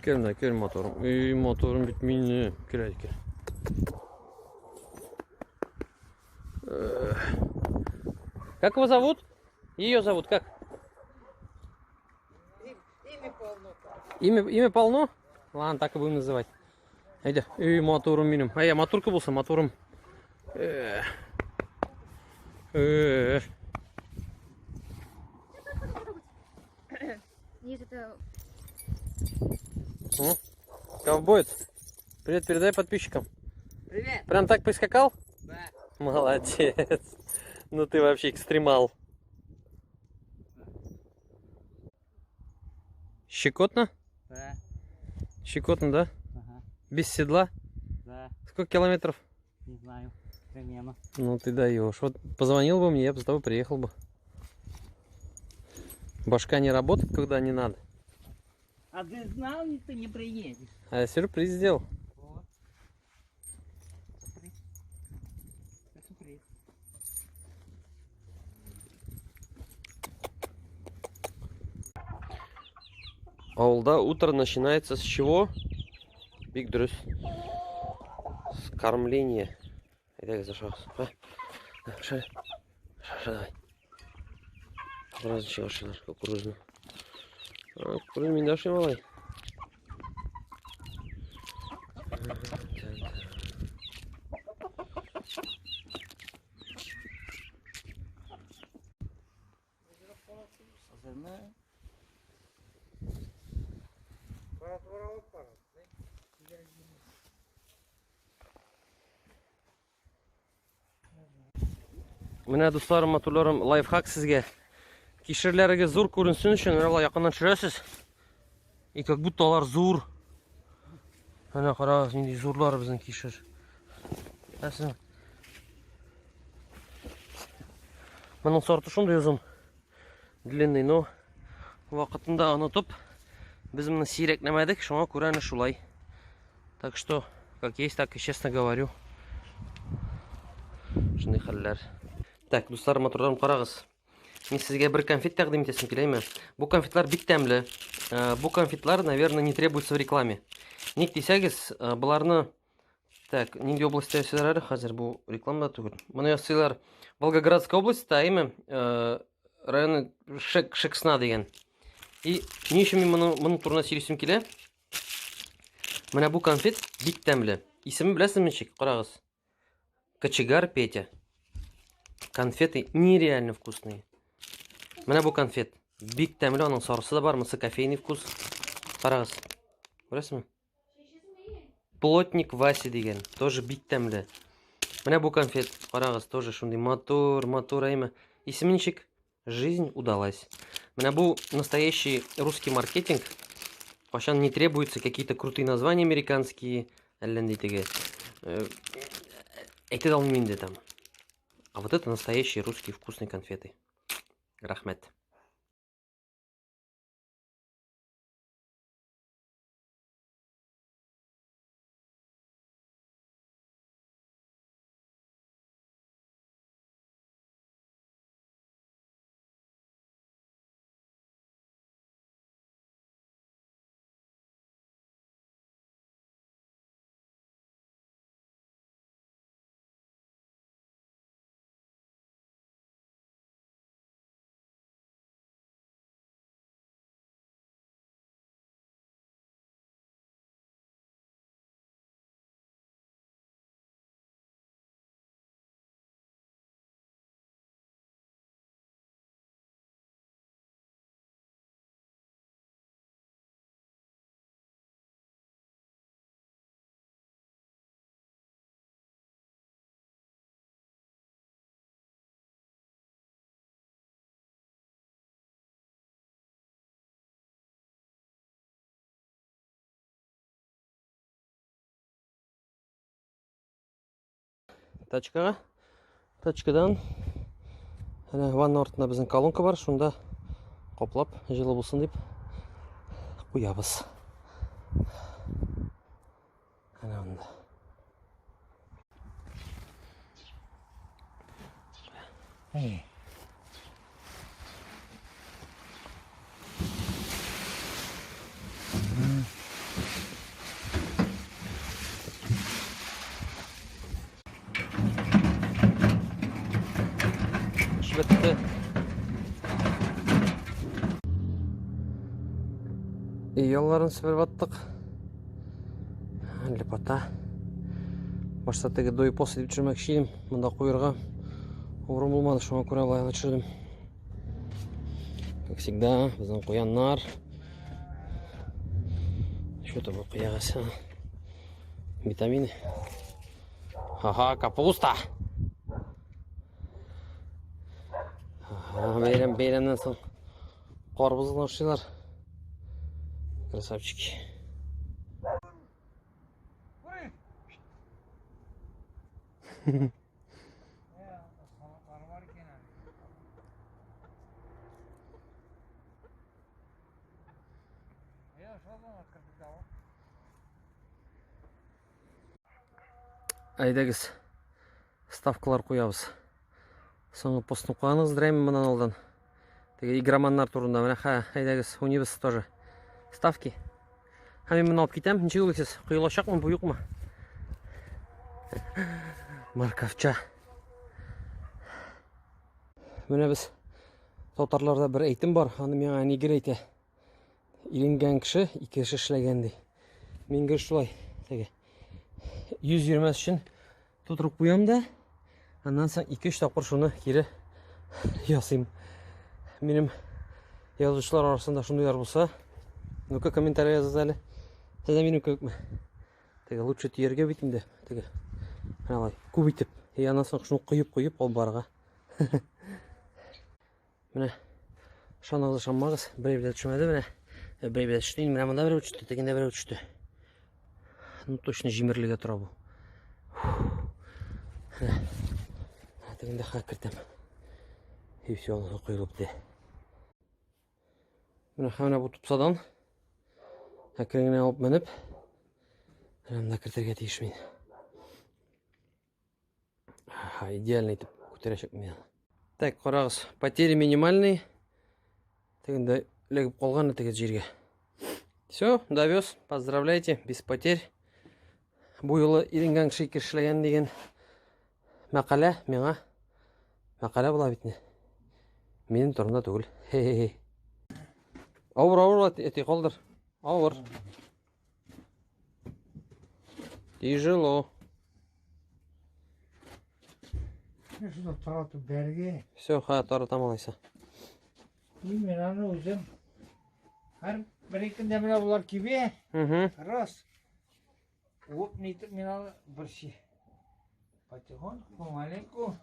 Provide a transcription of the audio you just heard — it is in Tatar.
Кел менә, кел моторым. Эй, моторым бит минем. Кел әйт, кел. Как его зовут? Ее зовут как? Имя полно. Имя полно? Ладно, так и будем называть. Әйдә, эй, моторым минем. Әйә, моторка булса, моторым. Э. Нет, это... О, ковбой. Привет передай подписчикам. Привет. Прям так прискакал? Да. Молодец. Ну ты вообще экстремал. Щекотно? Да. Щекотно, да? Ага. Без седла? Да. Сколько километров? Не знаю. Примерно. Ну ты даешь. Вот позвонил бы мне, я бы за тобой приехал бы. Башка не работает, когда не надо. А ты знал, ты не приедешь. А я сюрприз сделал. Вот. Сюрприз. Это сюрприз. Авылда утро начинается с чего? Бик дөрес. С кормления. Әйдәгез ашагыз. Ха. Аша. Аша давай. Бераз ничек ашыйлар кукурузны. А, кукуруз мин дә ашыйм алай. Hazırmı? Менә дусларым, матурларым, лайфхак сезгә. Кишерләрегез зур күренсен өчен, менә болай якыннан төшерәсез. И как будто алар зур. Менә карагыз, нинди зурлар безнең кишер. Нәрсә? Моның сорты шундый озын. Длинный, но вакытында онытып, без моны сирәкләмәдек, шуңа күрә әнә шулай. Так что, как есть, так и честно говорю. Шундый хәлләр. Так, дуслар, матурларым, карагыз. Мин сезгә бер конфет тәкъдим итәсем киләме? Бу конфетлар бик тәмле. Бу конфетлар, наверное, не требуется в рекламе. Ник дисәгез, боларны Так, нинди областьта ясыйлар әле хәзер бу реклама да түгел. Моны ясыйлар Волгоградская областьта, әйме, районы Шексна дигән. И ни өчен мин моның турында сөйлисем килә? Менә бу конфет бик тәмле. Исеме беләсезме ничек? Карагыз. Кочегар Петя. Конфеты нереально вкусные. Менә бу конфет бик тәмле, аның сарысы да бар, монысы кофейный вкус. Карагыз. Күрәсезме? Плотник Вася дигән, тоже бик тәмле. Менә бу конфет, карагыз, тоже шундый матур, матур әйме. Исеме ничек? Жизнь удалась. Менә бу настоящий русский маркетинг. Кайчан не требуются какие-то крутые названия американские, әллә нинди теге. Әйтә дә алмыйм инде там. А вот это настоящие русские вкусные конфеты. Рәхмәт. Тачкага. Тачкадан әнә ванна артында безнең колонка бар, шунда каплап, җылы булсын дип куябыз. Әнә анда. Эй. Өй ялларын себереп аттык. Лепота. Башта теге до и после дип төшермәкче идем. Монда куерга урын булмады, шуңа күрә болай гына төшердем. Как всегда, безнең куяннар. Что-то бу куягасы. Витамины. Ага, капуста. Ага, бәйрәм, бәйрәмнән соң карбызны ашыйлар. Красавчики. Әйдәгез, ставкалар куябыз. Соңгы постны куяныгыз дөрәйме моннан алдан. Теге игроманнар турында менә ха, әйдәгез, уйныйбыз тоже. Ставки. Һәм мин моны алып китәм. Ничек уйлыйсыз? Коелачакмы бу, юкмы? Марковча. Менә без татарларда бер әйтем бар, аны миңа әни гел әйтә. Иренгән кеше ике эш эшләгән ди. Мин гел шулай теге йөз йөрмәс өчен тутырып куям да, аннан соң ике-өч тапкыр шуны кире ясыйм. Минем язучылар арасында шундыйлар булса, ну-ка комментарий языгыз әле. Сез дә минем кебекме? Теге лучше төяргә бит инде, теге. Менә алай күп итеп. И аннан соң шуны коеп-коеп алып барырга. Менә ышаныгыз, ышанмагыз, берәү дә төшмәде менә. Берәү дә төште, менә монда берәү төште, тегендә берәү төште. Ну, точно җимерелергә тора бу. Менә. Тегендә хак кертәм. И все, анысы коелып бетә. Менә һәм бу тупсадан әкрен генә алып менеп, менә монда кертергә тиеш мин. Ага, идеально итеп күтәрәчәк мин. Так, карагыз, потери минимальный. Тегендә эләгеп калган теге җиргә. Все, довез, поздравляйте, без потерь. Бу юлы иренгән кеше ике эшләгән дигән мәкалә миңа мәкалә була бит не. Минем турында түгел. Хе-хе-хе. Авыр, авыр, әти, калдыр. Авыр. Тяжело. Шуны таратып бәргә. Все, ха, таратам алайса. И мин аны үзем. Һәр бер көндә менә болар кибә. Угу. Раз. Уып нитеп мин аны бер ши. Потихоньку, помаленьку.